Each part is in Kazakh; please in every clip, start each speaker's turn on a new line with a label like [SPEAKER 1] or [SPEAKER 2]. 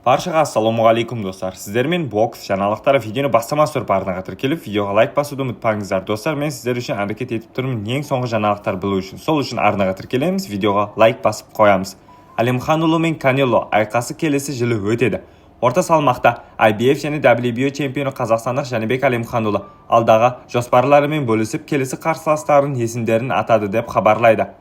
[SPEAKER 1] Баршаға ассалаумағалейкум, достар! Сіздермен бокс жаңалықтары. Видеоны бастамас тұрып, арнаға тіркеліп, видеоға лайк басуды ұмытпаңыздар. Достар, мен сіздер үшін әрекет етіп тұрмын ең соңғы жаңалықтар білу үшін. Сол үшін арнаға тіркелеміз, видеоға лайк басып қоямыз. Әлемханұлы мен Канело айқасы келесі жылы өтеді. Орта салмақта IBF және WBO чемпионы, қазақстандық Жәнібек Әлемханұлы алдағы жоспарларымен бөлісіп, келесі қарсыластарының есімдерін атады деп хабарлайды.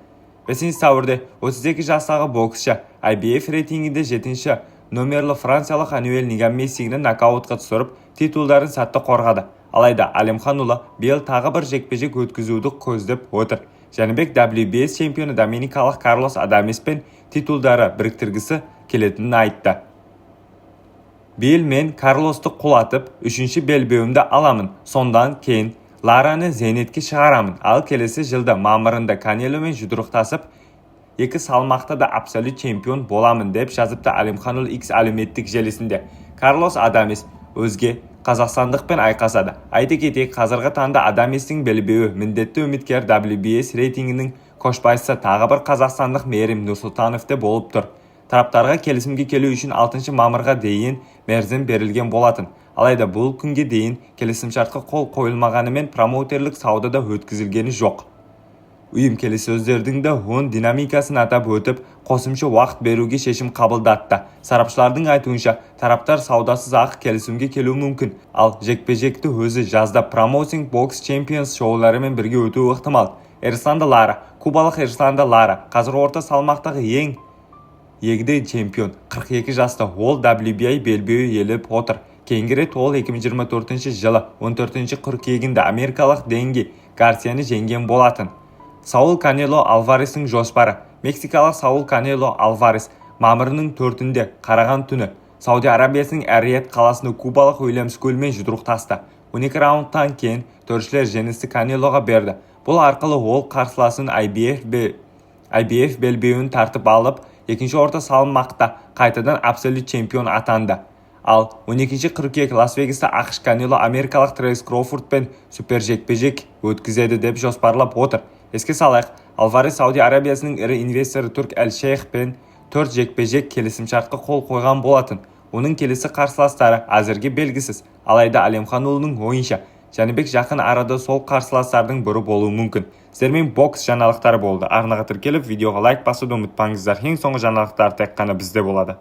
[SPEAKER 1] 5 сәуірде 32 жастағы боксшы IBF рейтингінде жетінші номерлі франциялық Ануэль Нгамасингіні нокаутқа түсіріп, титулдарын сәтті қорғады. Алайда Әлемханұлы биыл тағы бір жекпе-жек өткізуді көздеп отыр. Жәнібек WBC чемпионы доминикалық Карлос Адамеспен титулдары біріктіргісі келетінін айтты. «Биыл мен Карлосты құлатып, үшінші белбеуімді аламын. Сондан кейін Лараны зейнетке шығарамын. Ал келесі жылда мамырында Канеломен жұдырықтасып, екі салмақта да абсолют чемпион боламын», – деп жазыпты Әлемханұлы X әлеуметтік желісінде. Карлос Адамес өзге қазақстандықпен айқасады. Айта кетейік, қазіргі таңда Адаместің белбеуі міндетті үміткер WBC рейтингінің көшбасшысы, тағы бір қазақстандық Мейірім Нұрсұлтановте болып тұр. Тараптарға келісімге келу үшін 6 мамырға дейін мерзім берілген болатын. Алайда бұл күнге дейін келісімшартқа қол қойылмағанымен, промоутерлік сауда да өткізілгені жоқ. Ұйым келіссөздердің де оң динамикасын атап өтіп, қосымша уақыт беруге шешім қабылдатты. Сарапшылардың айтуынша, тараптар саудасыз-ақ келісімге келуі мүмкін. Ал жекпе-жекті өзі жазда промоушен Box Champions шоуларымен бірге өтуі ықтимал. Эрисланда Лара. Кубалық Эрисланда Лара қазір орта салмақтағы ең егде чемпион, 42 жаста. Ол WBA белбеуі иелеп отыр. Кейінгі рет ол 2024 жылы 14 қыркүйегінде америкалық Дэнни Гарсияны жеңген болатын. Саул Канело Альварестің жоспары. Мексикалық Саул Канело Альварес мамырының 4-інде, қараған түні, Сауди Арабиясының Эр-Рияд қаласында кубалық Уильям Скульмен жұдырықтасты. 12 раундтан кейін төрешілер жеңісті Канелоға берді. Бұл арқылы ол қарсыласының IBF белбеуін тартып алып, екінші орта салмақта қайтадан абсолют чемпион атанды. Ал 12 қыркүйек Лас-Вегаста, АҚШ, Канело америкалық Теренс Кроуфордпен супер жекпе-жек өткізеді деп жоспарлап отыр. Еске салайық, Альварес Сауди Арабиясының ірі инвесторы Турки Әл-Шейхпен төрт жекпе-жек келісімшартқа қол қойған болатын. Оның келесі қарсыластары әзірге белгісіз. Алайда Әлемханұлының ойынша, Жәнібек жақын арада сол қарсыластардың бірі болуы мүмкін. Сіздермен бокс жаңалықтары болды. Арнаға тіркеліп, видеоға лайк басуды ұмытпаңыздар. Ең соңғы жаңалықтар тек қана бізде болады.